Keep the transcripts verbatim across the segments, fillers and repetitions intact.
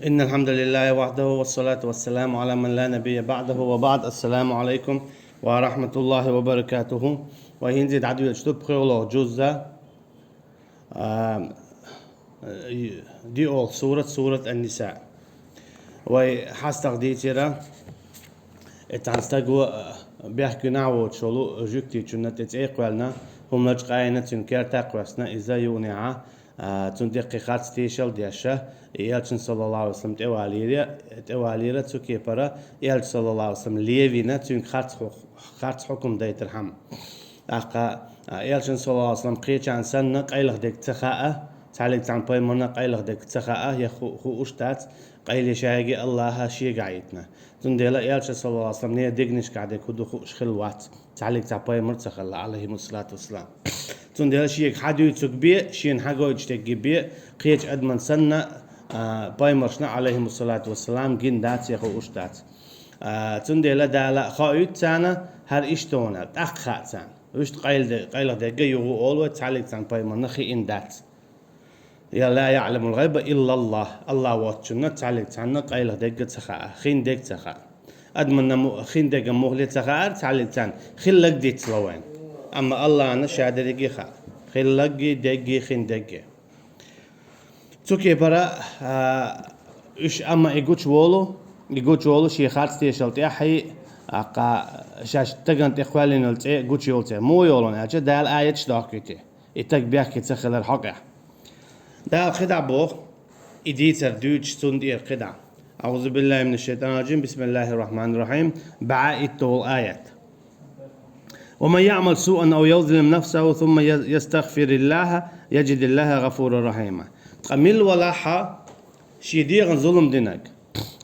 إن الحمد لله وحده والصلاة والسلام على من لا نبي بعده وبعد. السلام عليكم ورحمة الله وبركاته. Вай хӀинца дӀадоьдуш ду пхоьалгӀа жуза, а, диъолгӀа сурат, сурат Ан-Ниса. Вай хьастагӀа дийцира, э, цхьан стага, а, бехк-гуьнахь воцуш волу жуьгтичунна тӀе цӀе а кхоьллина, хӀуманаш къайина, цуьнан керта а кхоьссина, иза юха а, а, цунна тӀе кхин харц тешал а деш, и Элчанна, саллаллаху Ӏалайхи ва саллам, тӀевалийра, тӀевалийра цу кепара, Элча, саллаллаху Ӏалайхи ва саллам, левина, цуьнга харц хьу-, харц хьукам дайтархьама. ТӀаккха, а, Элчанна, саллаллаху Ӏалайхи ва саллам, кхечарна санна, къайлаха дерг ца хаьа, цхьаллиг цхьана пайхамарна къайлаха дерг ца хаьа, я ху-, хууш дац, къайле шайга а, Аллаха шега а йитина. Цундела Элча, саллаллаху Ӏалайхи ва саллам, нера дегнашкахь дерг хӀун ду хууш хилла вац, цхьаллиг цхьа пайхамар ца хилла, Ӏалайхимуссалату вассалам. Цундела шега хьан дуьйцург бен, шена хьан гойтуш дерг бен, кхечу адамна санна, а, пайхамаршна, Ӏалайхимуссалату вассалам, гина дац я хууш дац. А, цундела Дала хоуьйту царна, хӀара иштта ву аьлла, тӀаккха хаьа царна. Вуьшта къайла де-, къайлаха дерг а юха а олу вай, цхьаллиг цхьана пайхамарна хиъна дац. Я ла яъламул гӀайба иллаллах. Аллах воцучунна цхьаллиг цхьанна къайлаха дерг а ца хаьа, хин дерг а ца хаьа. Адаманна му-, хин дерг а муххале ца хаьара цхьаллиг цхьанна, хилларг дицло вайна. Амма Аллахьна ша дерриге а хаьа. Хилларг а, дерг а, хин дерг а. Цу кепара, а, уьш амма и гучуволу, и гучуволу шен харц тешал тӀаьхьий, а, кха, шаьш стагана тӀе кхоьллина йолу цӀе гучуйолу церан. Муха йолу аьлча, Дала аяташ дохкуьйту. И стаг бехке ца хилар хьокъехь. Дала кхидӀа боху, и дийцар дуьйцуш цунна тӀера кхидӀа. أعوذ بالله من الشيطان الرجيم. بسم الله الرحمن الرحيم. БӀе итталгӀа аят. ومن يعمل سوءا أو يظلم نفسه ثم يستغفر الله يجد الله غفورا رحيما. Ткъа мила валахь а, шен дегӀан зулам динарг,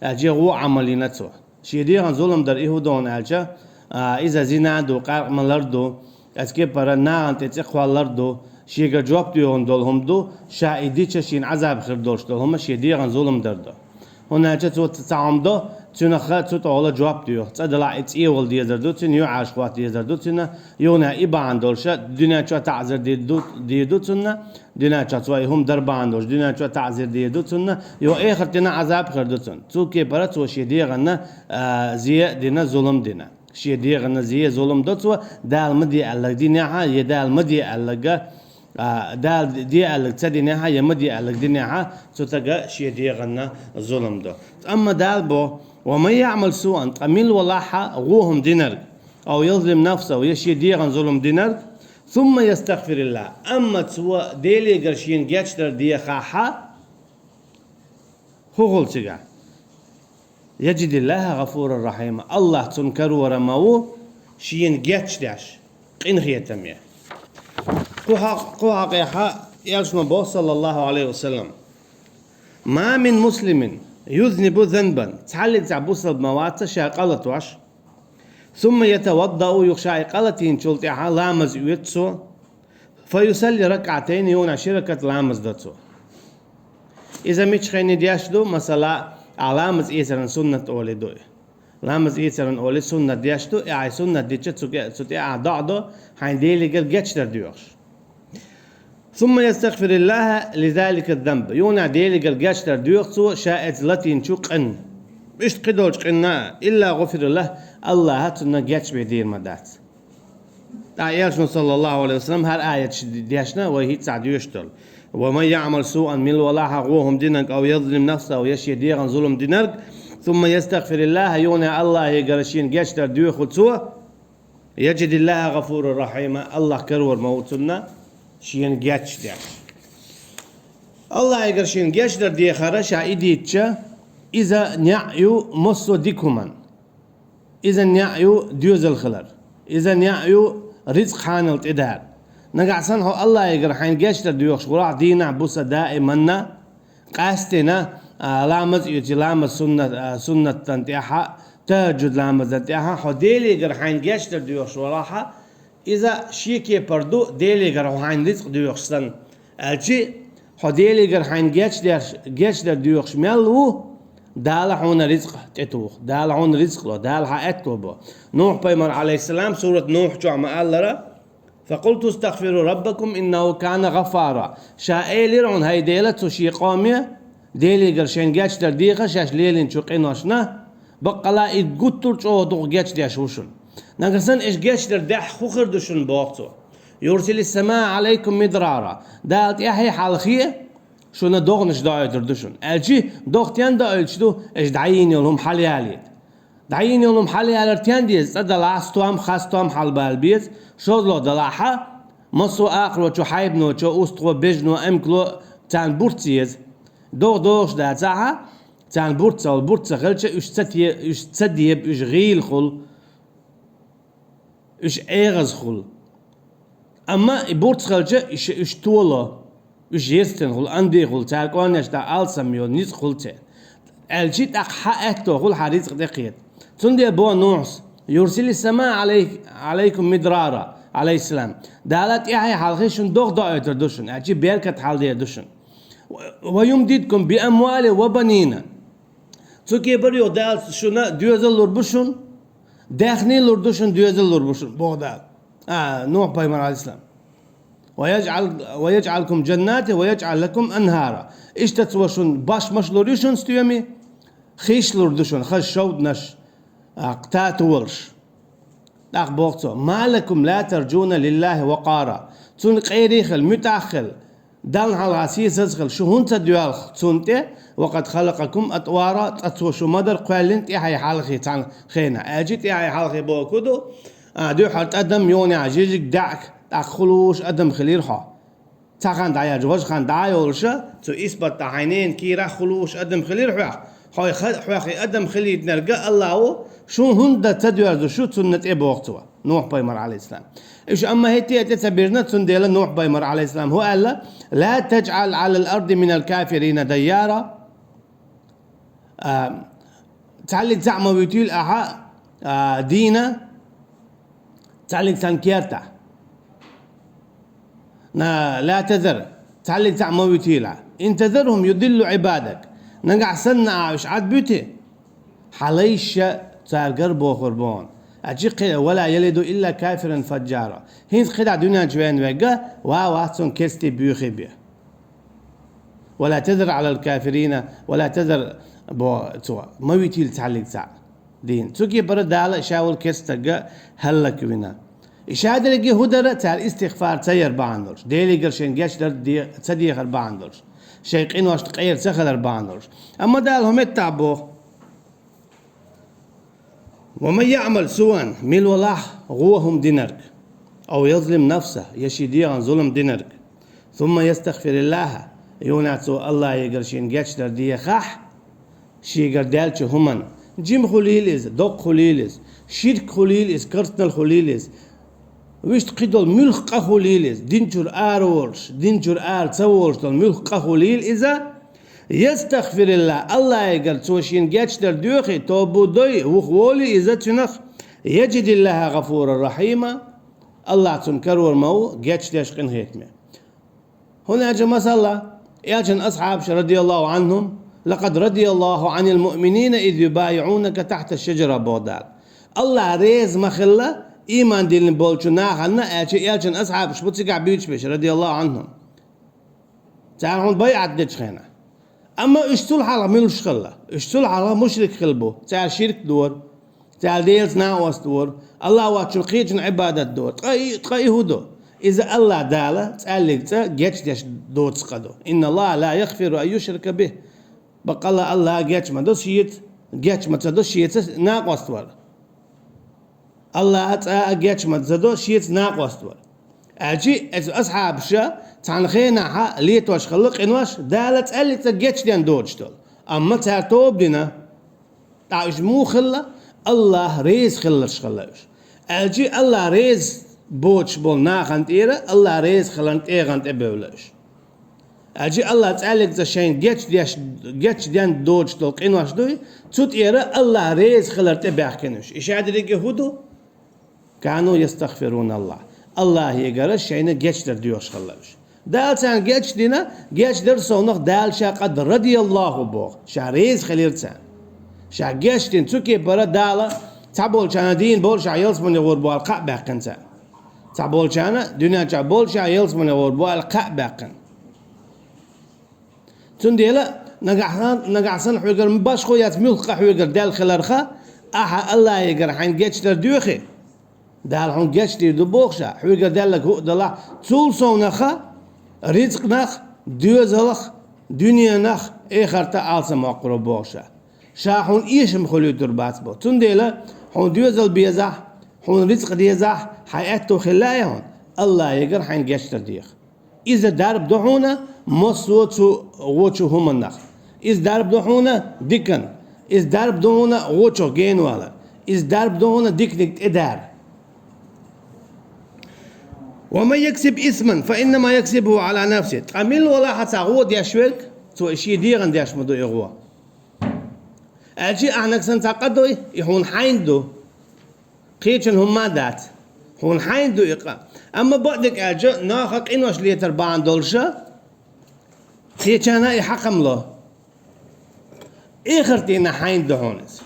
аьлча, гӀо Ӏамал йина цо. Шен дегӀан зулам дар и хӀун ду аьлча, а, иза зина ду, къаркъа малар ду, аскепара нахана тӀе цӀе кхоллар ду, шега жоп доьхур долу хӀума ду, ша и дича шена Ӏазаб хир долуш долу хӀума шен дегӀан зулам дар ду. ХӀунда аьлча цо ца-, цхьа хӀума до, цуьнах цу тӀехула жоп доьху. ЦӀа далахь и цӀевала дезар ду цуьнан, юьхьӀаьржа хӀотта дезар ду цуьнан, юха а и бахьана долуша, дуьнен чохь таӀзар дийр ду, дийр ду цунна, дуьнен чохь цо и хӀума дар бахьана долуш, дуьнен чохь таӀзар дийр ду цунна, юха эхартана Ӏазаб хир ду цунна. Цу кепара цо шен дегӀанна, а, зе а дина, зулам дина. Шен дегӀанна зе а, зулам до цо, Дала ма де аьлларг динехь а, я Дала ма де аьлларг, а, Дала де аьлларг ца динехь а, я ма де аьлларг динехь а, цу стага шен дегӀанна зулам до. Амма Дала бо: «ومن يعمل سوءا», ткъа мила валахь а гӀо хӀума динарг, «أو يظلم نفسه», я шен дегӀан зулам динарг, «ثم يستغفر الله», амма цо Делегара шена гечдар дехахь а, хӀун хуьлу цигахь? «يجد الله غفورا رحيما». Аллах цунна карор ма ву, шена гечдеш, къинхетаме. Кху хьакъ-, кху хьакъехь Элчано боху, саллаллаху Ӏалайхи ва саллам: «ما من مسلم يذنب ذنبا», цхьаллиг цхьа бусалба ма вац ша къа латош, «ثم يتوضأ», юха ша и къа латийначул тӀаьхьа ламаз оьцу цо, «فيصلي ركعتين», юха ши ракат ламаз до цо. Иза мичхайне деш ду, масала, ахь ламаз эцаран суннат олий ду. Ламаз эцаран олий суннат деш ду, и ахь суннат дича цу ке-, цу тӀе ахь доӀа до, хьайн Делигара гечдар доьхуш. «ثم يستغفر الله لذلك الذنب». Юха Делигара гечдар доьху цо, ша эца латийначу къинна. Иштта кхидолчу къинна, «إلا غفر له», Аллаха цунна гечбе дийр ма дац. ТӀаккха Элчано, саллаллаху Ӏалайхи ва саллам, хӀара аяташ дешна, вай хӀинца а доьшуш долу: «ومن يعمل سوءا», мила валахь а гӀо хӀума динарг, «أو يظلم نفسه», я шен дегӀан зулам динарг, «ثم يستغفر الله», юха Аллахигара шена гечдар доьху цо, «يجد الله غفورا رحيما», Аллах карор ма ву цунна, шена гечдеш. Аллахигара шена гечдар дехар, ша и дийцча, иза неӀ ю массо а дика хӀуманна. Иза неӀ ю доьзал хилар. Иза неӀ ю рицкъ хьанал тӀедар. Нагахь санна хьо Аллахигара хьайн гечдар доьхуш валахь, дийнахь, буса, даиманна, къаьстина, а, ламаз оьций, ламаз суннат, а, суннатан тӀехьа, тахӀаджуд ламазан тӀехьа, хьо Делигара хьайн гечдар доьхуш валахь, иза шен кепара ду, Делигара хьо хьайн рицкъ доьхуш санна. Аьлчи, хьо Делигара хьайн гечдеш, гечдар доьхуш мел ву, Дала хьуна рицкъ тӀетуху, Дала хьуна рицкъ ло, Дала хьан аьтто бо. Нухь пайхамар, Ӏалайхиссалам, сурат Нухь чохь ма аллара: «فقلت استغفروا ربكم إنه كان غفارا». Ша элира хьуна, хӀай Дела, цу шен къоме, Делегара шайн гечдар деха шаьш лелийначу къиношна, баккъала и гуттар чӀогӀа дукха гечдеш ву шуна. Нагахь санна аша гечдар дахь хӀун хир ду шуна, боху цо. «Юрсили сама Ӏалайкум мидрара». Дала тӀаьхье хьалхе шуна догӀанаш доуьйтур ду шуна. Аьлчи догӀа стен доуьйтуш ду, аша дӀайийна йолу хӀума хьалаялийта. ДӀайийна йолу хӀума хьалаялар стен деза, цкъа далахь, стом, хас стом хьалабала беза, шозлагӀа далахьа, массо а акхарочо, хьайбаночо, устагӀо, бежано, эмкало царна бурц еза. ДогӀа догӀуш дацахьа, царна бурц ца хуьлу, бурц ца хилча, уьш ца те-, уьш ца деба, уьш гӀийла хуьлу, уьш эгӀаза хуьлу. Амма и бурц хилча, уьш, уьш толо, уьш естина хуьлу, анди хуьлу, цара кӀорнеш дӀа алсам йо, ницкъ хуьлу церан. Аьлчи тӀаккха хьан аьтто хуьлу хьан рицкъ тӀекхета. Цундела боху Нухьас: «Юрсили сама Ӏалай-, Ӏалайкум мидрара», Ӏалайхиссалам. Дала тӀаьхье хьалхе шуна догӀа доуьйтур ду шуна, аьлчи беркат хьалдер ду шуна. «Ва юмдидкум би амвали ва банина». Цу кепара юха Дала шуна доьзал лур бу шуна, даьхни лур ду шуна, доьзал лур бу шуна, боху Дала. А, Нухь-пайхамар, Ӏалайхиссалам. «Ва яжӀал, ва яжӀал лакум жаннати, ва яжӀал лакум анхара». Иштта цо шуна башмаш лур ю шуна стоьме, хиш лур ду шуна, хаза шовданаш, а, кхтатолаш. ТӀаккха боху цо: «Ма лакум ла таржуна лиллахи вакъара». Цунна къера хила, муьтӀахь хила, Далла хьалха сийсаза хила, шу хӀунда ца доьлху цунна тӀе? «Ва къад халакъакум атвара», цкъа цо шу ма-дарра кхоьллина тӀаьхье хьалхе цхьана хенахь. Аьлчи тӀаьхье хьалхе боху ду, а, дуьххьара тӀадам, йонехь жижиг, даьӀахк, тӀаккха хуьлуш адам хилира хьо. Цхьа хан дӀаяьлча, важа хан дӀа а йолуша, цу исбат тӀа хьайн ненан кийрахь хуьлуш адам хилира хьох. Хьой ха-, хьох и адам хилийтинарг Аллахь ву, шун хӀунда ца доьрзу шу цунна тӀе, боху цо, Нухь-пайхамар, Ӏалайхиссалам. Уьш амма хӀетте а тӀе ца бирзина, цундела Нухь-пайхамар, Ӏалайхиссалам, хӀун аьлла: «Ла таджӀал Ӏалал арди минал кафирина дайяра». А, цхьаллиг цхьаъ ма вуьтийла ахьа, а, дийна, цхьаллиг цхьана кертахь. На, ла тазар, цхьаллиг цхьаъ ма вуьтийла. «Ин тазархум юдиллу Ӏибадак». Нагахь санна ахьа уьш Ӏад буьти, хьан лайш цаьргара бохур бу хьуна. Аьлчи кхин: «Ва ла ялиду илла кафиран фаджара». ХӀинца кхидӀа дуьнен чу вен верг ва вац цунна керстий, боьхий бен. «Ва ла тазар Ӏалал кафирина, ва ла тазар», боху цо, ма вуьтийла цхьаллиг цхьаъ дийна. Цу кепара Дала ша волу керста стаг хӀаллаквина. И ша дерриге хӀун дара? Цара истигъфар ца яр бахьана долуш, Делигара шайн гечдар де-, ца дехар бахьана долуш, шайн къиношна къера ца хилар бахьана долуш. Амма Дала хӀун меттахь боху: «Ва ман яъмал суан», мила валахь гӀо хӀума динарг, «ав язлим нафсаху», я шен дегӀан зулам динарг, «сумма ястагъфириллаха», юна цо Аллахьигара шен гечдар дехахь, шегара даьллачу хӀуманна, жима хуьлийла иза, доккха хуьлийла иза, ширк хуьлийла иза, карснал хуьлийла иза, вуьшта кхидолу муьлхха къа хуьлийла иза, дин чуьра ара волуш, дин чуьра ара ца волуш долу муьлхха къа хуьлийла иза, «Ястагъфирилла», Аллахьигара цо шена гечдар доьхий, тоба дой, вухаволий иза цуьнах, «яджидиллаха гӀафуран рахьима», Аллахь цунна карор ма ву гечдеш, къинхетаме. ХӀунда аьлча, масала, Элчан асхьабаш, радияллаху Ӏанхум: «Лакъад радияллаху Ӏанил муъминина из юбайиӀунака тахьта шаджара», боху Дала. Аллахь реза ма хилла ийман диллина болчу нахана, аьлча Элчан асхьабаш бу цигахь буьйцуш берш, радияллаху Ӏанхум. Цара хьуна байӀат дечу хенахь. Амма уьш цул хьалха муьлш хилла? Уьш цул хьалха мушрик хилла бу. Цара ширк дора. Цара Делаца накъост вора. Аллахь воцчун кхечун Ӏибадат дора. Ткъа и, ткъа и хӀун ду? Иза Аллахь Дала цӀаьллиг цӀа гечдеш доцу къа ду. «Инна Аллаха ла ягъфиру ан юшрака бихи». Баккъалла Аллахь геч ма до шеца, геч ма ца до шеца накъост вар. Аллахь цкъа а геч ма ца до шеца накъост вар. Аьлчи эцу асхьабаша цхьана хенахьа летош хилла къинош, Дала цӀаьллиг цӀа гечден доцуш долу. Амма цара тоба дина. Ткъа уьш муха хилла? Аллахь реза хилларш хилла уьш. Аьлчи Аллахь реза боцуш болу нахана тӀера Аллахь реза хиларна тӀегӀан тӀе бевлла уьш. Аьлчи Аллахь цӀаьллиг цӀа шайна гечдеш, гечден доцуш долу къинош дуй, цу тӀера Аллахь реза хилар тӀе баьхкина уьш. И ша дерриге хӀун ду? «Кану ястагъфируналлах». Аллахьигара шайна гечдар доьхуш хилла уьш. Дала царна гечдина, гечдар совнах Дала ша къад радияллаху боху, ша реза хилира царна. Ша гечдина, цу кепара Дала цхьаболчарна дийна болу ша ялсамане гӀур бу аьлла кхаъ баьккхина царна. Цхьаболчарна дуьнен чохь болу ша ялсамане гӀур бу аьлла кхаъ баьккхина. Цундела Нагахь сан, нагахь санна хьоьгара башхо яц муьлхха хьоьгара даьлла хиларха, ахьа Аллахьегара хьайна гечдар доьхе, Дала хьуна гечдийр ду бохуша, хьоьгара даьлларг хӀуъа далахь, цул совнаха рицкъанах, доьзалах, дуьненах, эхарта алсам хьокхур ву бохуша. Ша хьуна эшам хуьлуьйтур бац бо. Цундела хьуна доьзал безахь, хьуна рицкъ дезахь, хьайн аьтто хилла а хьуна, Аллахьегара хьайна гечдар деха. Иза дарба ду хьуна массо а цу вочу хӀуманах. Иза дарба ду хьуна дикан. Иза дарба ду хьуна вочух генавалар. Иза дарба ду хьуна диканиг тӀедара. «ومن يكسب إثما فإنما يكسبه على نفسه». Ткъа мила валахьа цхьа гӀо деш верг, цо и шен дегӀан деш ма ду и гӀо. Аьлчи ахьанаг санна цхьа къа дой, и хьуна хьайна ду. Кхечун хӀумма а дац. Хьуна хьайна ду и къа. Амма бакъдерг аьлча, наха къинош летар бахьана долуша, кхечана и хьакхам ло. Эхарт дийнахь хьайна ду хьуна иза.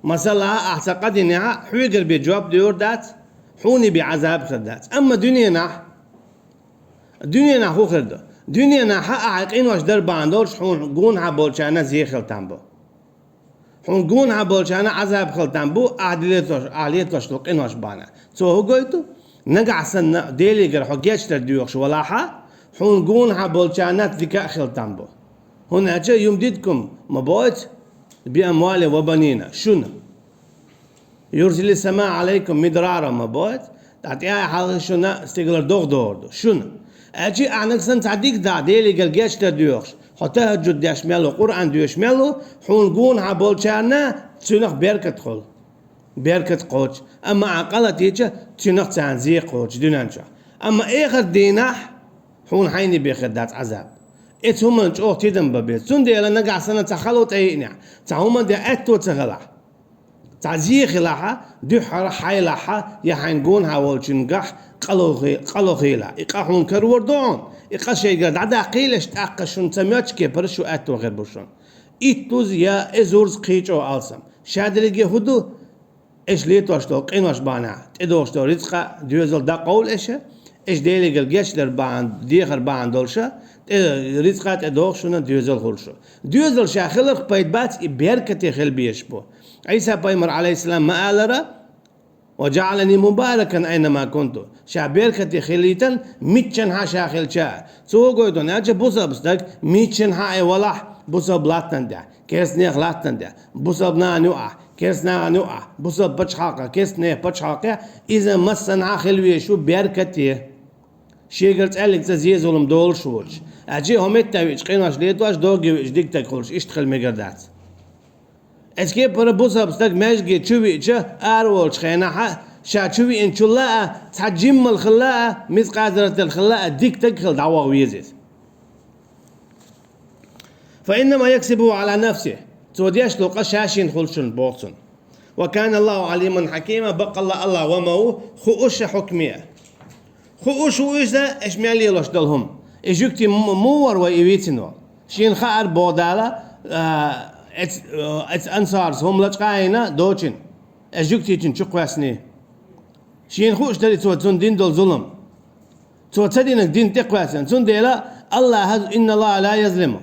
Масала, ахь цхьа къа динехьа, хьоьгара бен жоп доьр дац, хьуна бен Ӏазаб хир дац. Амма дуьненахь, дуьненахь хӀун хир ду? Дуьненахьа ахьа къинош дар бахьана долуш хьуна гонахьа болчарна зе хила там бу. Хьуна гонахьа болчарна Ӏазаб хила там бу, ахьа летош, ахьа летош долу къинош бахьана. Цо хӀун гойту? Нагахь санна Делегара хьо гечдар доьхуш валахьа, хьуна гонахьа болчарна дика а хила там бу. ХӀунда аьлча «يمددكم» ма боцу «بأموال وبنين» шуна. «يرسل السماء عليكم مدرارا» ма боцу, ткъа тӀаьхьа хьалха шуна стигалара догӀа догӀур ду. Шуна. Аьлчи ахьанаг санна цхьа дика дахь Делегара гечдар доьхуш, хьо тахӀаджуд деш мел ву, Къуръан доьшуш мел ву, хьуна гонахьа болчарна цуьнах беркат хуьлу. Беркат кхочу, амма ахьа къа латийча, цуьнах царна зе кхочу дуьнен чохь. Амма эхарт дийнахь хьуна хьайна бен хир дац Ӏазаб. Эцу хӀуманна чӀогӀа тидам бан беза. Цундела нагахь санна цхьа хало тӀеиънехь, цхьа хӀуманна де аьтто ца хилахь, цхьа зе хилахьа, дуьххьара хьайлахьа, я хьайна гонахьа волчуьнгахь къа ло хи-, къа ло хила. И къа хьуна карор ду хьуна. И къа шайгара дӀадаккхийла аша, тӀаккха шуна ца моьттучу кепара шу аьтто хир бу шуна. Иттуза я эзарза кхин чӀогӀа алсам. Ша дерриге хӀун ду? Аша летош долу къинош бахьана тӀедогӀуш долу рицкъа, доьзал дӀакъовла аша, аша Делегара гечдар бахьана, дехар бахьана долуша, тӀе, рицкъа тӀедогӀу шуна, доьзал хуьлу шу. Доьзал ша хиларх пайда бац, и беркате хила безаш бу. Ӏийса пайхамар, Ӏалайхиссалам, ма алара: «وجعلني مباركا أينما كنت». Ша беркате хилийтан, миччанхьа ша хилча. Цо гойту, аьлча бусалба стаг, миччанхьа а валахь, бусалба латтан тӀехь, керстанех латтан тӀехь, бусалба нана юкъахь, керста нана юкъахь, бусалба пачхьалкхехь, керстанех пачхьалкхехь, иза массанхьа хила везаш ву беркате. Шегара цӀаьллиг цӀа зе-зулам долуш воцуш. Аьлчи хьо метта виъча къинош летош, догги виъча дика стаг хуьлуш, иштта хила мегар дац. Эцу кепара бусалба стаг маьждиге чу виъча, ара волчу хенахьа, ша чу виъначул а, цхьа жиммал хилла а, мискъазаратал хилла а, дика стаг хила дӀаваха веза иза. «فإنما يكسبه على نفسه». Цо деш долу къа ша шена хуьлу шуна, боху цунна. «وكان الله عليما حكيما», баккъалла Аллах ва ма ву, хууша хьукме. Хууш ву иза, аша мел лелош долу хӀума. И жуьгти м-, муха вара вай и вийцина волу? Шена хаьара, боху Дала, а, эц-, а, эцу ансарца хӀума лачкъа а йина доцийна, аша жуьгтичун чу кхоьссиний. Шена хууш дара и цо цунна дина долу зулам. Цо ца динарг дина тӀекхоьссина. Цундела Аллаха: «إن الله لا يظلم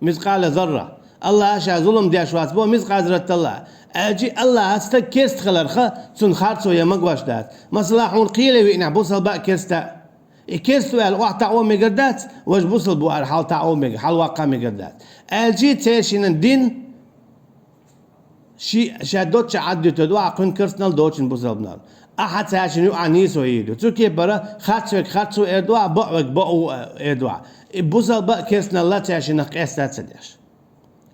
مثقال ذرة». Аллаха ша зулам деш вац бо мискъазаратал а. Аьлчи Аллаха стаг керста хиларха, цунна харцо ян магош дац. Масала, хьуна кхеле виънехь бусалба а, керста а. И керста ву аьлла охьатаӀо мегар дац, важа бусалба ву аьлла хьалатаӀо мега-, хьалаваккха мегар дац. Аьлчи церан шина дин ши-, ша доцча Ӏаддуьтур ду ахьа кхуьнан керстанал доцчун бусалбанал. Ахьа цаьршинна юкъахь нийсо йийр ду. Цу кепара харц верг харц ву эр ду ахьа, бакъ верг бакъ ву эр ду ахьа. И бусалба а, керстанал а цаьршиннах къеста а ца деш.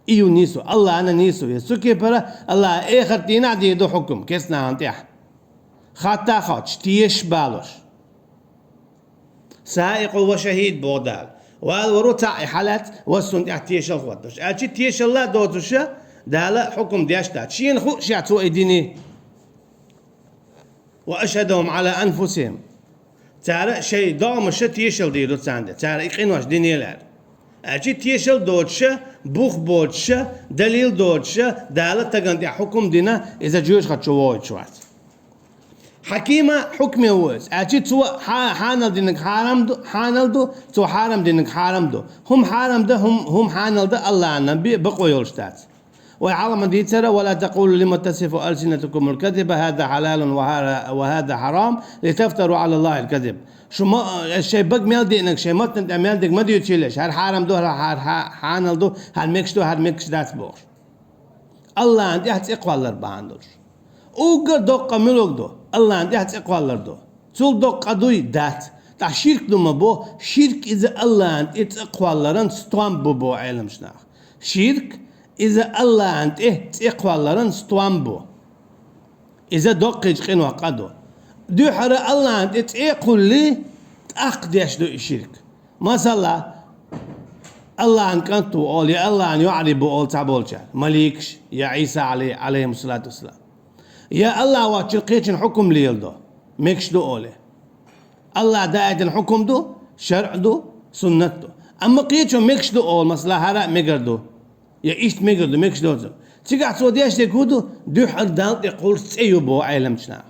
И ю нийсо, Аллахьана нийсо еза. Цу кепара Аллаха эхарт дийнахь дийр ду хьукум керстанахана тӀехь. Хатта а хоттуш, тешаш а балош. «سائق وشهيد», боху Дала. Вала варо цхьаъ и хьалаьцна, вас цунна тӀехь тешал хӀоттуш. Аьлчи тешалла а доцуша, Дала хьукум деш дац. Шена хууш ю цо и диний. «وأشهدهم على أنفسهم». Цара шайн догӀмаша тешал дийр ду царна де. Цара и къинош динера аьлла. Аьлчи тешал доцуша, бух боцуша, далил доцуша, Дала стагана тӀехь хьукум дина, иза жоьжахати чу вогӀуьйтуш вац. Хьакима хьукме ву иза. Аьлчи цо хьа-, хьанал диннаг хьарам ду, хьанал ду, цо хьарам диннаг хьарам ду. ХӀума хьарам да, хӀума, хӀума хьанал да Аллахьан бе-, бакъо йолуш дац. Вай хьалха ма дийцара: «ولا تقولوا لما تصف ألسنتكم الكذب هذا حلال وهذا، وهذا حرام لتفتروا على الله الكذب». Шу ма, э, шайн бага мел деанарг, шайн маттана тӀехь мел дерг ма дуьйцийла шу, хӀара хьарам ду, хӀара, хӀара хьа-, хьанал ду, хӀара мегаш ду, хӀара мегаш дац бохуш. Аллахьан тӀехь цӀе кхоллар бахьана долуш. Уггар доккха къа муьлуг ду, Аллахьан тӀехь цӀе кхоллар ду. Цул доккха къа дуй? Дац. ТӀаккха ширк ду ма бо, ширк иза Аллахьан тӀе цӀе кхолларан стом бу бо Ӏеламчу наха. Ширк иза Аллахьан тӀе цӀе кхолларан стом бу. Иза доккхийчу къинойх къа ду. Дуьххьара Аллахьан тӀе цӀе кхуллий, тӀаккха деш ду и ширк. Масала, Аллахьан кӀант ву олу, я Аллахьан йоӀарий бу олу цхьаболчара, маликаш, я Ӏийса Ӏалай-, Ӏалайхимуссалату вассалам. Я Аллахь воцчун кхечун хьукум леладо, мегаш ду олий. Аллахь даийтина хьукум ду, шарӀ ду, суннат ду. Амма кхечо мегаш ду олу, масала, хӀара а мегар ду. Я иштта мегар ду, мегаш доцу. Цигахь цо деш дерг хӀун ду? Дуьххьара Далла тӀе кхуллуш цӀе ю бо Ӏеламчу наха.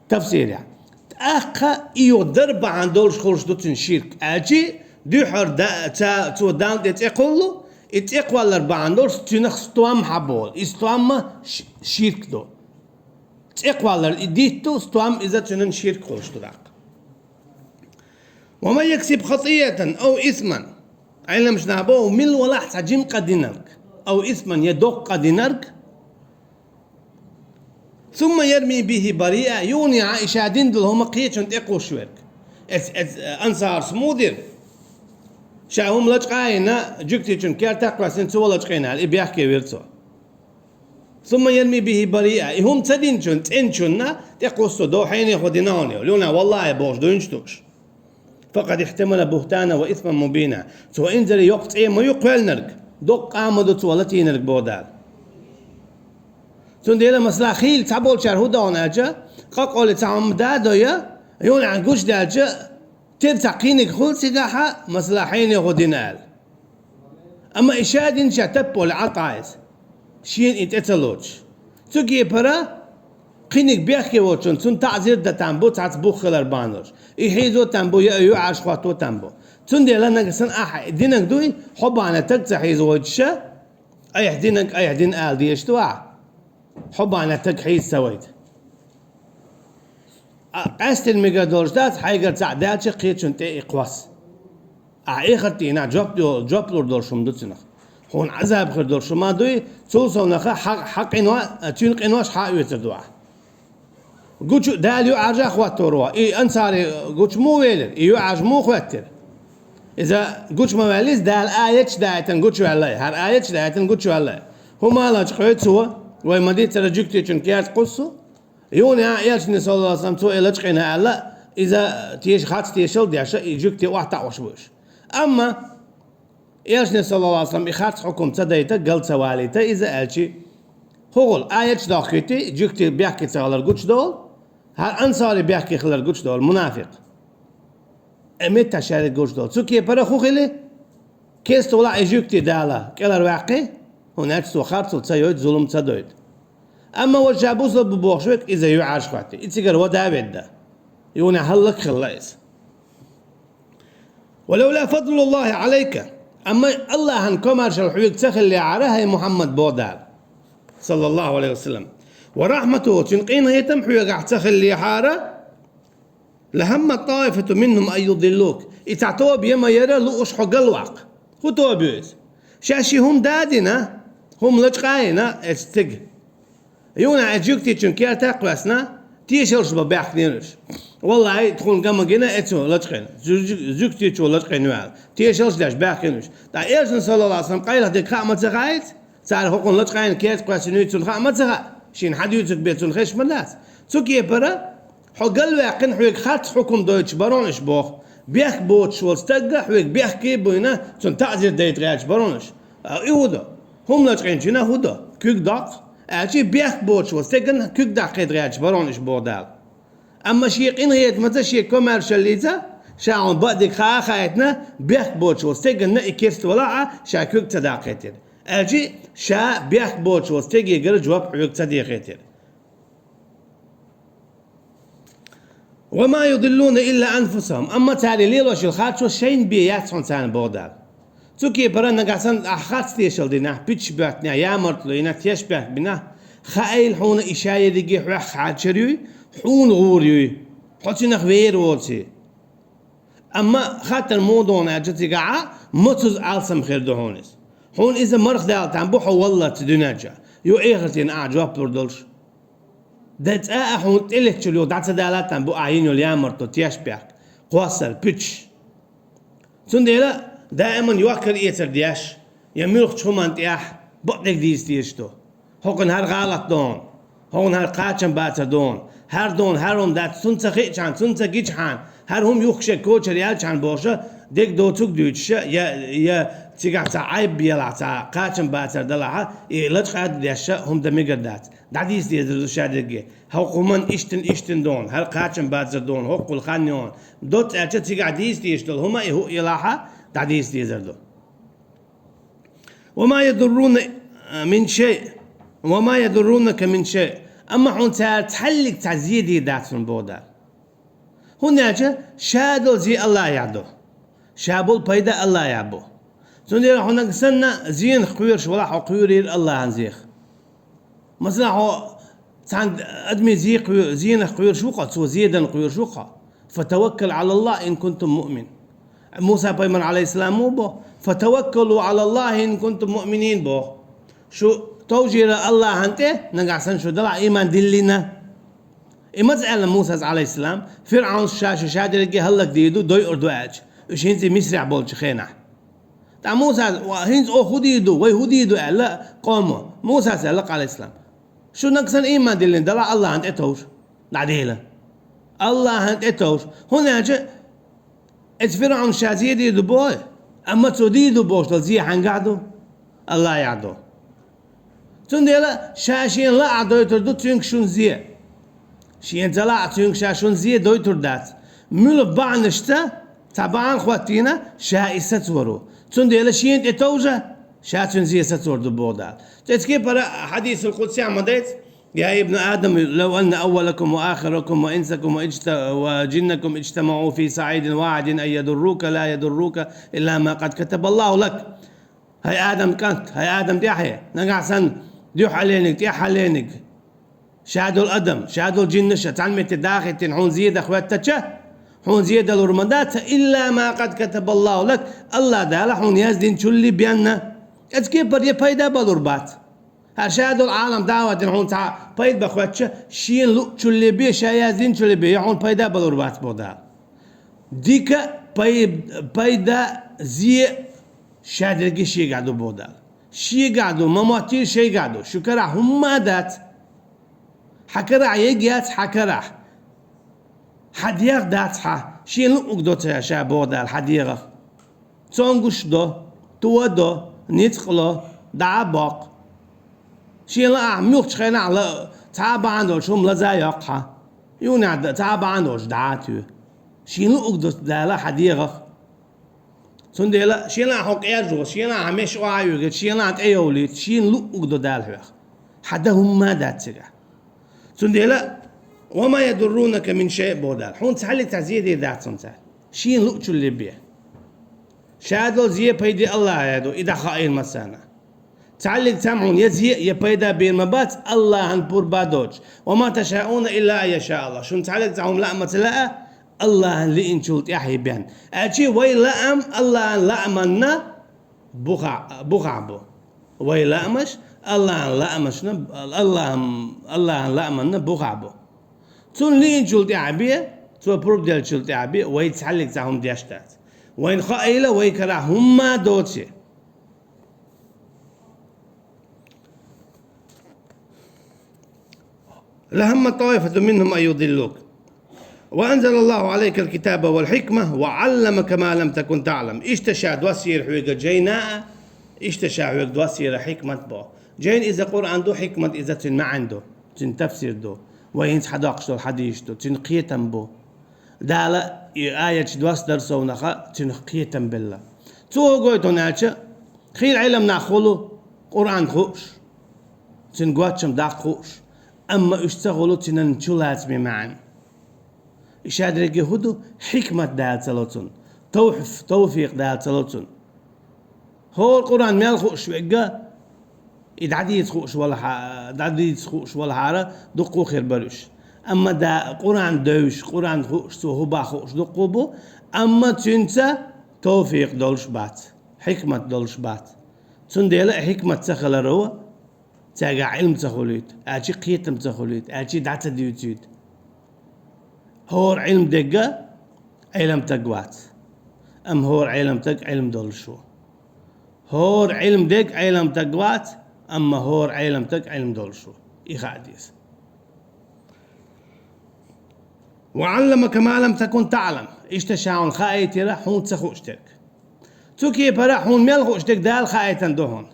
Тафсирехь. ТӀаккха и юха дар бахьана долуш хуьлуш ду цуьнан ширк. Аьлчи, дуьххьара да-, ца-, цо Далла тӀе цӀе кхуллу, и цӀе кхоллар бахьана долуш цуьнах стом хьаболу. И стом ма ш-, ширк ду. ЦӀе кхоллар и дитт ду, стом иза цуьнан ширк хуьлуш ду тӀаккха. «ومن يكسب خطيئة أو إثما». Ӏеламчу наха боху, мила валахь цхьа жима къа динарг, «أو إثما», я доккха къа динарг, «ثم يرمي به بريئا», юха и ша дина долу хӀума кхечунна тӀекхуссуш верг. Эц-, эц-, ансарас муха дира? Ша хӀума лачкъа а йина, жуьгтичун кертах а кхоьссина, цо лачкъийна аьлла, и бехке вира цо. «ثم يرمي به بريئا». И хӀума ца динчунна, цӀеначунна тӀекхуссу, дов хьенехо дина хьуна йолу, юна, валлахӀи бохуш дуьйцуш долуш. «فقد احتمل بهتانا وإثما مبينا». Цо инзаре йоккха цӀе ма ю кхоьллинарг, доккха къа ма ду цо латийнарг боху Дала. Цундела, масала, хийла цхьаболчара хӀун до аьлча, къакъоли цхьа хӀума дадо я, юна гучудаьлча, тера цхьа кхиниг хуьлу цигахьа, масала, хьенехо дина аьлла. Амма и ша дина ша таппа волу Ӏа къа иза, шена и тӀе ца лоцуш. Цу кепара кхиниг бехке воцучунна цунна таӀзир дан там бу, цхьацца бух хилар бахьана долуш. И хьийзо там бу, я и юьхьӀаьржа хӀотто там бу. Цундела нагахь санна ахь динаг дуй, хьо бахьана таг ца хьийзавойтуш ша, айхьа динаг, айхьа дина ала дезаш ду ахь. Хьо бахьана таг хьийза ца вайта. А, къаьстина мегар долуш дац, хьайгара цхьаъ даьлча кхечунна тӀе и кхосса. Ахь эхарт дийнахь жоп йо-, жоп лур долуш хӀума ду цунах. Хьуна Ӏазаб хир долуш хӀума дуй, цул совнаха хьа-, хьан къино-, цуьнан къинош хьан оьцур ду ахь. Гучу Дала юьхьӀаьржа а хӀоттор ву, и ансари гучу муха велира, и юьхьӀаьржа муха хӀоьттира? Иза гучу ма ваьлла иза, Дала аяташ даийтина гучуваьлла, хӀара аяташ даийтина гучуваьлла. ХӀума лачкъой цо, вай ма дийццара жуьгтичун керта кхуссу, юна а Элчане, саллаллаху алейхи ва саллям, цо и лачкъийна аьлла, иза теша, харц тешал а деш, и жуьгти охьатаӀош бу уьш. Амма Элчане, саллаллаху алейхи ва саллям, и харц хьукум ца дайта, гал ца валийта иза аьлчи, хӀун хуьлу, аяташ дохкийти, жуьгти бехке ца хилар гучудолу, хӀара ансари бехке хилар гучудолу, мунафикъ. Э, меттахь шаьриг гучудолу. Цу кепара хӀун хили? Керста валахь и жуьгти Дала кӀелхьарваьккхи, хӀунда аьлча цо харцо ца йойта, зулам ца дойта. Амма вай ша бусалба бу бохуш верг, иза юьхьӀаьржа хӀотти, и цигара вада а ведда, юна хӀаллак а хилла иза. «ولولا فضل الله عليك». Амма Аллахьан комаьршалла хьоьга ца хиллехьара, хӀай Мухьаммад, боху Дала, саллаллаху алейхи ва саллям, «ورحمته», цуьнан къинхетам хьоьгахь ца хиллехьара, «لهم طائفة منهم أن يضلوك». И цхьа тоба ян ма яра лууш хьо галваккха. ХӀун тоба ю иза? Шаьш ши хӀума дадина, хӀума лачкъа а йина, эцу цига. Юна а жуьгтичун керта а кхоьссина, тешалш бан баьхкинера уьш. Валлахьи, тхуна ган ма гина эцу лачкъийна. Жуьг-, жуьгтичо лачкъийна ваьлла. Тешалш деш баьхкина уьш. ТӀаккха Элчанна, саллаллаху алейхи ва саллям, къайлаха дерг хаа ма ца хаьа иза? Цара хӀокхунна лачкъийна керта кхоьссина юй цунна хаа ма ца хаьа? Шена хьан дуьйцург бен цунна хезаш ма дац. Цу кепара хьо галваьккхина, хьоьга харц хьукум дойтуш барон уьш боху. Бехк боцуш волу стагга хьоьга бехке а буйна, цунна таӀзир дайта гӀерташ барон уьш. А и хӀун до? ХӀума лачкъийначунна хӀун до? Куьг доккху. Аьлчи бехк боцуш волу стеган куьг даккхийта гӀерташ барон уьш боху Дала. Амма шен къинхетамца, шен комаьршаллица, ша хьуна баъдиг хаа а хаийтина, бехк боцуш волу стеганна и керста валахь а, ша куьг ца даккхийтира. Аьлчи ша бехк боцуш волу стегегара жоп хьоьга ца дехийтира. وما يضلون إلا أنفسهم. Амма цара лелош йолу харцо шайна бен яц хьуна царна боху Дала. Цу кепара нагахь санна ахь харц тешалла дина, пуьташ боьттина, ямартло йина, тешнабехк бина, хаийла хьуна и ша ерриге хьоьх хьарчар юй, хьуна гӀур юй, хьо цуьнах вер воций. Амма хаттар муха ду хьуна аьлча, цигахь мацазза алсам хир ду хьуна иза. Хьуна иза марха далийтина бу хьо валлалц дуьнен чохь, ю эхартина ахь жоп лур долуш. Дан цкъа а хьуна тӀелеттачул юха дӀа ца далийтина бу ахь йина йолу ямартло, тешнабехк, кхоссар, пуьташ. Цундела даиман йоккхар-эцар деш, я муьлххачу хӀуманна тӀехь бакъдерг дийца дезаш ду. ХӀокхуьнан хӀара гӀалат ду хьуна, хӀокхуьнан хӀара кхачам бацар ду хьуна, хӀара ду хьуна, хӀара хӀума дац, цунна ца хиъчхьана, цунна ца гичхьана, хӀара хӀума юххе шен кочара яьлчхьана бохуш, дерг доцург дуьйцуш, я, я цигахь цхьа Ӏайб елахь, цхьа кхачам бацар далахь, и лачкъа а деш хӀума дан мегар дац. ДӀадийца дезар ду шадерриге. ХӀокху хӀуманна иштта-иштта ду хьуна, хӀара кхачам бацар ду хьуна, хӀокхул хан ю хьуна. Доцца аьлча, цигахь дийца дезаш долу хӀума и хӀуъа елахь а, дӀадийца дезар ду. وما يضرون من شيء، وما يضرونك من شيء. Амма хьуна цара цхьаллиг цхьа зе дийр дац хьуна боху Дала. ХӀунда аьлча ша долу зе Аллахьехь ду. Ша болу пайда Аллахьехь бу. Цундела хьо нагахь санна зенах кхоьруш валахь, хьо кхоьрийра Аллахьан зех. Масала, хьо цхьана адаме зе кхоьру-, зенах кхоьруш ву-кх хьо, цо зе дан кхоьруш ву-кх хьо. فتوكل على الله إن كنت مؤمنا. Муса-пайхамар, Ӏалайхиссалам, муха боху: فتوكلوا على الله إن كنتم مؤمنين, боху. Шу товжийра Аллахьан тӀе, нагахь санна шу делахь а ийман диллина. И маца аьлла Мусас, Ӏалайхиссалам, ФирӀавнас ша шу шадерриге хӀаллакдийр ду, дойур ду аьлча, уьш хӀинца и Мисрехь болчу хенахь? ТӀаккха Мусас: «Ва, хӀинца оха хӀун дийр ду, вай хӀун дийр ду?» — аьлла къомо. Мусас аьлла-кх, Ӏалайхиссалам: «Шу нагахь санна ийман диллина делахь, Аллахьан тӀе товжа». ДӀадийла. Аллахьан тӀе товжа. ХӀунда аьлча эцу ФирӀавнас ша зе дийр ду боху, амма цо дийр ду бохуш долу зе хьаьнгахь ду? Аллахьехь ду. Цундела ша шена лаахь дойтур ду цуьнга шуна зе. Шена ца лаахь цуьнга ша шуна зе дойтур дац. Муьлха бахьанашца, цхьа бахьана хӀоттийна, ша и сацор ву. Цундела шена тӀе товжа, ша цуьнан зе сацор ду боху Дала. Цу кепара хьадисул къудсехь ма дайца: يا ابن آدم، لو أن أولكم وآخركم وإنسكم واجت-، وجنكم اجتمعوا في صعيد واحد أن يضروك لا يضروك إلا ما قد كتب الله لك. ХӀай Адам кӀант, хӀай Адам тӀаьхье, нагахь санна дуьххьара лериниг, тӀаьххьара лериниг, ша долу адам, ша долу жиннаш а цхьана метте дахийтина хьуна зе дан хӀоьттича, хьуна зе далур ма дац, إلا ما قد كتب الله لك, Аллахь Дала хьуна яздинчул бен. Оцу кепара я пайда балур бац. ХӀара ша долу Ӏалам дӀа а ваьлла хьуна цхьа пайда бан хӀоьттича, шена луъучул бен, ша яздинчул бен я хьуна пайда балур бац боху Дала. Дика пай-, пайда, зе шадерриге шегахь ду боху Дала. Шегахь ду, ма моттийла шайгахь ду, шун карахь хӀумма а дац. Хьан карахь ерг яц, хьан карахь. Хьан дегӀах дац хьан, шена луъург до ша боху Дала хьан дегӀах. Цомгуш до, то до, ницкъ ло, дӀа а боккху. Шена лаахь муьлххачу хенахь а ла-, цхьа а бахьана долуш хӀума лаза а йоккху хьан. Юнехь дан цхьа а бахьана долуш дӀа а туьйху. Шена луъург до Дала хьан дегӀах. Цундела шена лаахь хьо къежжо, шена лаахь хьан меш охьа а оьгуьйту, шена лаахь тӀейовлуьйту, шена луъург до Дала хьоьх. Хьан дан хӀумма а дац цигахь. Цундела: وما يضرونك من شيء, боху Дала. Хьуна цхьаллиг цхьа зе дийр дац хьуна цара. Шена луъучул бен. Ша долу зе пайде Аллахьехь ду, и дӀахаийна массарна. Цхьаллиг цхьа хьуна я зе, я пайда бийр ма бац, Аллахьан пурба доцуш. وما تشاءون إلا أن يشاء الله. Шуна цхьаллиг цхьа хӀума лаа ма ца лаа, Аллахьан лиъначул тӀаьхье бен. Аьлча вай лаам Аллахьан лааманна бухахь, бухахь бу. Вай лаамаш Аллахьан лаамашна, Аллахьан, Аллахьан лааманна бухахь бу. Цунна лиъначул тӀаьхьа бен, цо пурба деллачул тӀаьхьа бен, вай цхьаллиг цхьа хӀума деш дац. Вайна хаийла вай карахь хӀумма а доций. لهم طائفة منهم أن يضلوك. وأنزل الله عليك الكتاب والحكمة وعلمك ما لم تكن تعلم. Иштта ша доссийра хьоьга жайна а, иштта ша хьоьга доссийра хьикмат боху. Жайн иза Къуръан ду, хьикмат иза цуьнан маьӀна ду, цуьнан тафсир ду. Вай хӀинца хьадоккхуш долу хьадисаш ду, цуьнан кхетам бу. Дала и аяташ доссадар совнаха цуьнах кхетам белла. Цо хӀун гойту аьлча, хийла Ӏилма нах хуьлу Къуръан хууш, цуьнан гочдам даккха хууш, амма уьш ца хуьлу цуьнан чулацаме маьӀна. И шадерриге хӀу ду, хьикмат Дала ца ло цунна, товф-, товфикъ Дала ца ло цунна. ХӀора Къуръан мел хууш вегга, и дӀадийца хууш валахьа-, дӀадийца хууш валахьара, дуккха хир бара уьш. Амма да Къуръан девзаш, Къуръан хууш, цо хӀу боху хууш дуккха бу, амма цуьнца товфикъ долуш бац, хьикмат долуш бац. Цундела и хьикмат ца хиларо, цаьргахь Ӏилма ца хуьлуьйту, аьлча кхетам ца хуьлуьйту, аьлча дӀа ца дуьйцуьйту. ХӀора Ӏилма дерг Ӏеламстаг вац, амма хӀора Ӏеламстаг Ӏилма долуш ву. ХӀора Ӏилма дерг Ӏеламстаг вац, амма хӀора Ӏеламстаг Ӏилма долуш ву. И хаа деза. «وعلمك ما لم تكن تعلم». Иштта ша хьуна хаийтира хьуна ца хууш дерг. Цу кепара хьуна мел хууш дерг Дала хаийтина ду хьуна.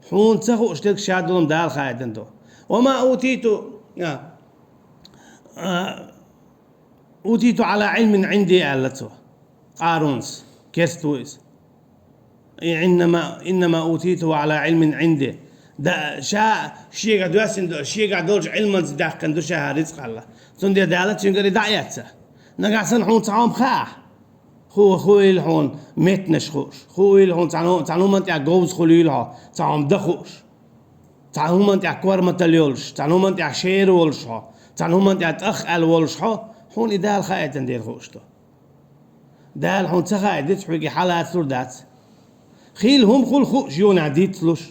Хьуна ца хууш дерг ша долу Дала хаийтина ду. «وما أوتيت، а, а, أوتيته على علم عندي», аьлла цо. Къарунас, керста ву иза. «إنما، إنما أوتيته على علم عندي». Да, ша шегахь доьссина ду, шегахь долчу Ӏилманца даьккхина ду ша хӀара рицкъ аьлла. Цундела Дала цуьнгара и дӀа а эцна. Нагахь санна хьуна цхьа хӀума хаа. ХӀу-, хӀу хуьлу хьуна меттанаш хууш, хӀу хуьлу хьуна цхьана, цхьана хӀуманна тӀехь говза хуьлийла хьо, цхьа хӀума дан хууш, цхьана хӀуманна тӀехь корматалла йолуш, цхьана хӀуманна тӀехь шера волуш хьо, цхьана хӀуманна тӀехь тӀах аьлла волуш хьо, хьуна и Дала хаийтина дела хууш ду. Дала хьуна ца хаийта дицахь, хьоьга хьалацалур дац. Хийла хӀума хуьлу хууш юха дицлуш.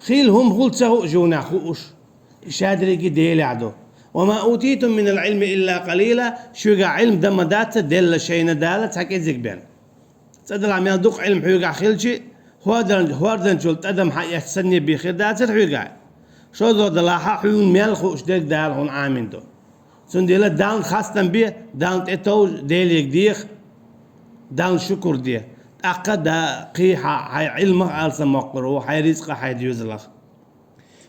Хийла хӀума хуьлу ца хууш юха хууш. И шадерриге Делехь ду. «وما أوتيتم من العلم إلا قليلا», шуьга Ӏилма дан ма дац делла шайна Дала цхьа кӀезиг бен. ЦӀа делахь мел дукха Ӏилма хьоьгахь хилча, хӀордан-, хӀорданчул тӀадам хьаэцна санна бен хир дацара хьоьгахь. ШозлагӀа делахь а хьуна мел хууш дерг Дала хьуна Ӏамийна ду. Цундела Далла хастам бе, Далла тӀетовжа, Деле деха, Далла шукур де. ТӀаккха да кхин хьан, хьайн Ӏилмах алсам моккхур ву, хьайн рицкъах, хьайн доьзалах.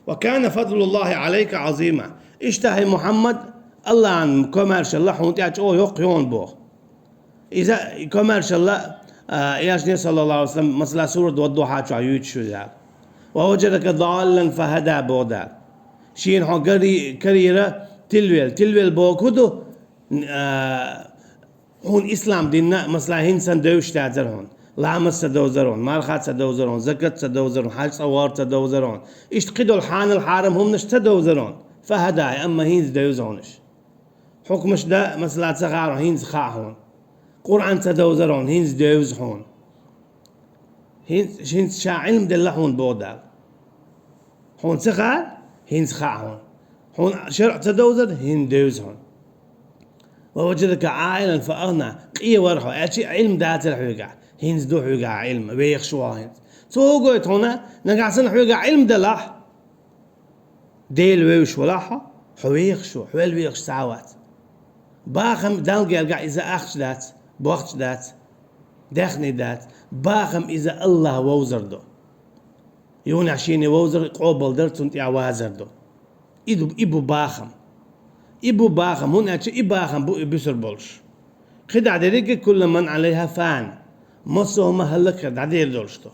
«وكان فضل الله عليك عظيما». Иштта хӀай Мухьаммад, АллахӀан комаьршалла хьуна тӀехь чӀогӀа йоккха ю хьуна боху. Иза комаьршалла, а, Элчане, саллаллаху Ӏалайхи ва саллам, масала, сурат ваддухьа чохь юьйцуш ю Дала. «ووجدك ضالا فهدى», боху Дала. Шена хьо карий-, карийра тилвелла. Тилвелла боху хӀу ду, а, хьуна ислам дин, масала, хӀинца санна девзаш дацара хьуна. Ламаз ца довзара хьуна, марха ца довзара хьуна, закат ца довзара хьуна, хьаьж-цӀа вар ца довзара хьуна. Иштта кхидолу хьанал хьарам хӀуманаш ца довзара хьуна. «فهدى», амма хӀинца девза хьуна уьш. Хьукмаш дан, масала, ца хаьара хьуна, хӀинца хаьа хьуна. Къуръан ца довзара хьуна, хӀинца девза хьуна. ХӀинца, хӀинца ша Ӏилма делла хьуна боху Дала. Хьуна ца хаьара, хӀинца хаьа хьуна. Хьуна шарӀ ца довзара, хӀинца девза хьуна. «ووجدك عائلا فأغنى», къе вара хьо, аьлча Ӏилма дацара хьоьгахь. ХӀинца ду хьоьгахь Ӏилма, вехаш ву хьо хӀинца. Цо хӀу гойту хьуна, нагахь санна хьоьгахь Ӏилма делахь, Дела вевзаш валахь хьо, хьо вехаш ву, хьол вехаш цхьа а вац. Бахам Далла гергахь иза ахча дац, бохча дац, даьхни дац. Бахам иза АллахӀ вовзар ду. Юханехь шена вовзар къобалдар, цунна тӀехь вазар ду. И ду, и бу бахам. И бу бахам, хӀунда аьлча и бахам бу и буьсур болуш. КхидӀа дерриге: «كل من عليها فان». Массо а хӀума хӀаллакьхир, дӀадер долуш ду.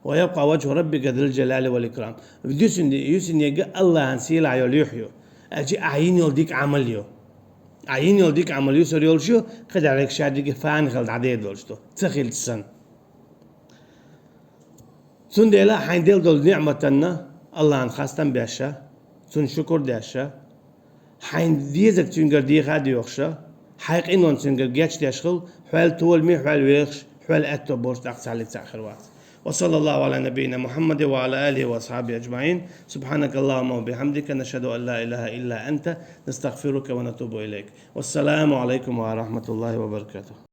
«ويبقى وجه ربك ذو الجلال والإكرام». Дуьсин де-, юьсин ерг АллахӀан сийлахь йолу юьхь ю. Аьлча ахь йина йолу дика Ӏамал ю. Ахь йина йолу дика Ӏамал юьсур йолуш ю, кхидӀа дерг шадерриге фана хила дӀадер долуш ду, ца хилча санна. Цундела хьайн делла долу ниӀматанна АллахӀан хастам беш а, Цунна шукур деш а, хьайн дезарг Цуьнгара деха а доьхуш а, хьайн къинон Цуьнгара гечдеш хила, хьол толаме, хьол вехаш, хьол аьтто болуш тӀаккха цхьаллиг цхьаъ хир вац. وصلى الله على نبينا محمد وعلى آله وأصحابه أجمعين. سبحانك اللهم وبحمدك، نشهد أن لا إله إلا أنت، نستغفرك ونتوب إليك. والسلام عليكم ورحمة الله وبركاته.